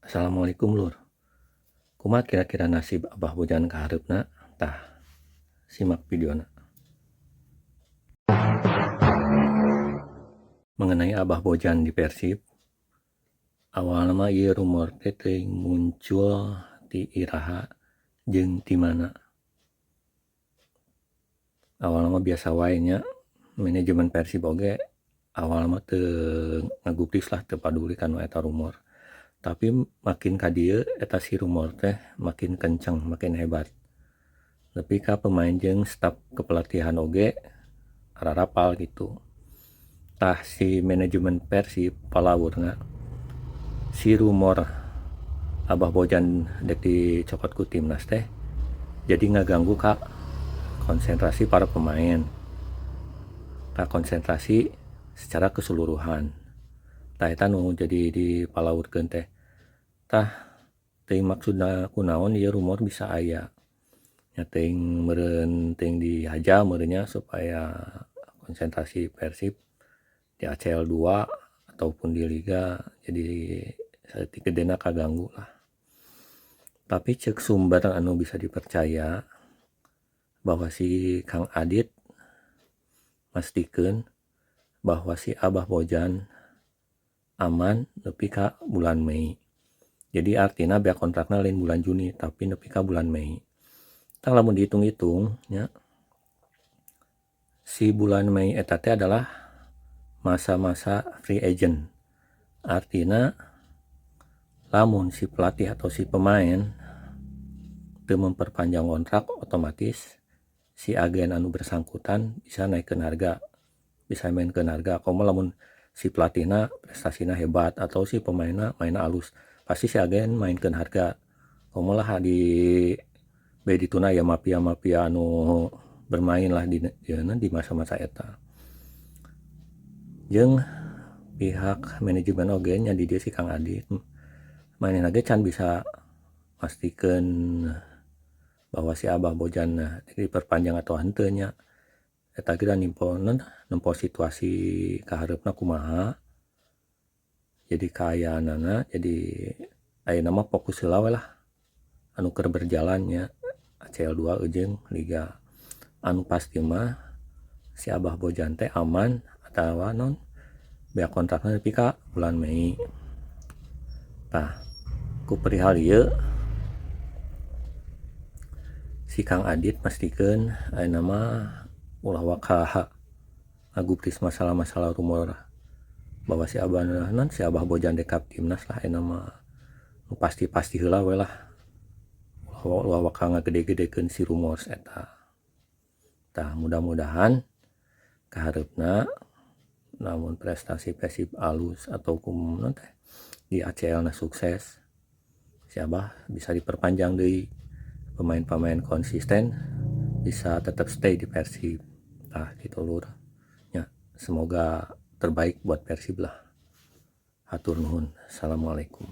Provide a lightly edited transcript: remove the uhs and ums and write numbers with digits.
Assalamualaikum, Lur. Kumaha kira-kira nasib Abah Bojan ka hareupna? Tah, simak videona. Mengenai Abah Bojan di Persib, awalna mah ieu rumor teh teuing muncul ti iraha jeung ti mana. Awalna mah biasa wae nya, manajemen Persib oge awalna mah teu ngagubris lah, teu paduli kana eta rumor. Tapi makin ka dieu eta si rumor teh makin kenceng, makin hebat. Nepi ka pemain jeung staf kepelatihan oge ararapal gitu. Tah, si manajemen Persib palaurna si rumor Abah Bojan dek dicokot ku timnas teh jadi ngaganggu ka konsentrasi para pemain, ka konsentrasi secara keseluruhan. Tah, eta nu jadi dipalaurkeun teh. Tah, teuing maksudna kunaon ieu rumor bisa aya. Nya teuing meureun teuing dihaja meureun nya supaya konsentrasi Persib di ACL 2 ataupun di liga jadi saeutik gedena kaganggu lah. Tapi cek sumber anu bisa dipercaya bahwa si Kang Adit mastikeun bahwa si Abah Bojan aman nepi ka bulan Mei. Jadi artina beak kontrakna lain bulan Juni, tapi nepi ka bulan Mei. Tah, lamun dihitung-hitung nya, si bulan Mei eta teh adalah masa-masa free agent. Artina lamun si pelatih atau si pemain teu memperpanjang kontrak, otomatis si agen anu bersangkutan bisa naikkeun harga, bisa mainkeun harga. Komo lamun si pelatihna prestasina hebat atau si pemainna mainna alus, pasti si agen mainkeun harga. Komo lah di dituna ya mafia-mafia anu bermain lah di masa-masa eta. Jeung pihak manajemen oge nya di dieu si Kang Adit manehna ge can bisa mastikeun bahwa si Abah Bojan diperpanjang atau henteu nya. Eta ge da nempo nempo situasi kahareupna kumaha. Jadi kaayaanana, jadi ayeuna mah fokus heula we lah anu keur berjalan nya, ACL 2 jeung liga. Anu pasti mah si Abah Bojan teh aman atawa naon beak kontrakna nepi ka bulan Mei. Tah, ku perihal ieu si Kang Adit mastikeun ayeuna mah ulah waka ngagubris masalah-masalah rumor bahwa si Abah non si Abah Bojan dek ka timnas lah. Ayeuna mah nu pasti-pasti heula we lah, ulah waka ngagede-gedekeun si rumor eta. Tah, mudah-mudahan kahareupna lamun prestasi Persib alus atau naon teh di ACL na sukses, si Abah bisa diperpanjang deui, pemain-pemain konsisten bisa tetap stay di Persib. Tah, gitu, Lur, nya. Semoga terbaik buat Persib lah. Hatur nuhun. Assalamualaikum.